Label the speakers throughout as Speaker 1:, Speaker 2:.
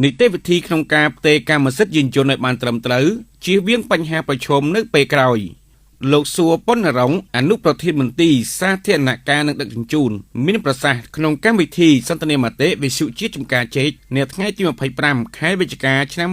Speaker 1: នីតិវិធីក្នុងការផ្ទេរកម្មសិទ្ធិយានយន្តឲ្យបានត្រឹមត្រូវជៀសវាងបញ្ហាប្រឈមនៅពេលក្រោយលោកសួរប៉ុនរងអនុប្រធានមន្ទីរសាធារណការនិងដឹកជញ្ជូនមានប្រសាសន៍ក្នុងកម្មវិធីសន្ទនាមតិវិទ្យុជាតិចំការជែកនាថ្ងៃទី25ខែវិច្ឆិកាឆ្នាំ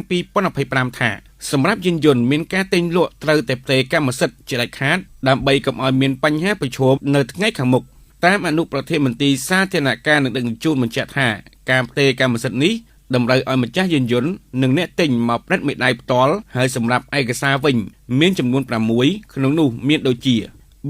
Speaker 1: 2025ថាសម្រាប់យានយន្តមានការទិញលក់ត្រូវតែផ្ទេរកម្មសិទ្ធិជាដាច់ខាតដើម្បីកុំឲ្យមានបញ្ហាប្រឈមនៅថ្ងៃខាងមុខតាមអនុប្រធានមន្ទីរសាធារណការនិងដឹកជញ្ជូនបញ្ជាក់ថាការផ្ទេរកម្មសិទ្ធិនេះតម្រូវឲ្យម្ចាស់យានយន្តនិងអ្នកទិញមកផ្និតមេដៃផ្ទាល់ហើយសម្រាប់ឯកសារវិញមានចំនួន6ក្នុងនោះមានដូចជា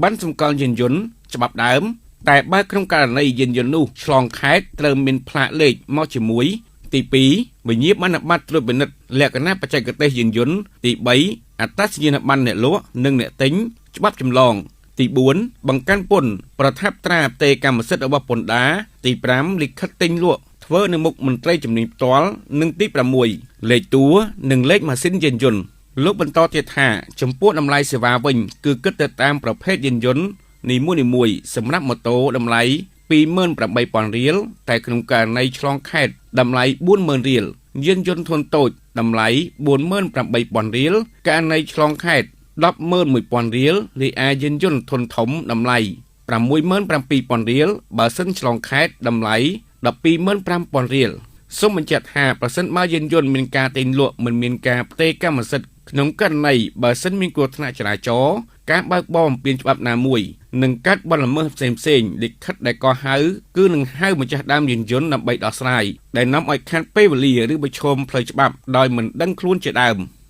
Speaker 1: ប័ណ្ណសម្គាល់យានយន្តច្បាប់ដើមតែបើក្នុងករណីយានយន្តនោះឆ្លងខេត្តត្រូវមានផ្លាកលេខមកជាមួយទី2វិញ្ញាបនបត្រត្រួតពិនិត្យលក្ខណៈបច្ចេកទេសយានយន្តទី3អត្តសញ្ញាណប័ណ្ណអ្នកលក់និងអ្នកទិញច្បាប់ចម្លងទី4បង្កាន់ពន្ធប្រថាប់ត្រាផ្ទេរកម្មសិទ្ធិរបស់ពន្ធដារទី5លិខិតទិញលក់ធ្វើនៅមុខមន្ត្រីជំនាញផ្ទាល់និងទី6លេខតួនិងលេខម៉ាស៊ីនយានយន្តលោកបន្តទៀតថាចំពោះតម្លៃសេវាវិញគឺគិតទៅតាមប្រភេទយានយន្តនីមួយៗសម្រាប់ម៉ូតូតម្លៃ28,000រៀលតែក្នុងករណីឆ្លងខេត្តតម្លៃ40,000រៀលយានយន្តធុនតូចតម្លៃ48,000រៀលករណីឆ្លងខេត្ត111,000រៀលរីឯយានយន្តធុនធំតម្លៃ67,000រៀលបើសិនឆ្លងខេត្តតម្លៃ125,000រៀលសូមបញ្ជាក់ថាប្រសិនបើយានយន្តមានការទិញលក់មិនមានការផ្ទេរកម្មសិទ្ធិក្នុងករណីបើសិនមានគ្រោះថ្នាក់ចរាចរណ៍ការបើកបរបំពានច្បាប់ណាមួយនិងកាត់បទល្មើសផ្សេងផ្សេងលិខិតដែលកោះហៅគឺនឹងហៅម្ចាស់ដើមយានយន្តដើម្បីដោះស្រាយដែលនាំឲ្យខាត់ពេលវេលាឬប្រឈមផ្លូវច្បាប់ដោយមិនដឹងខ្លួនជាដើម។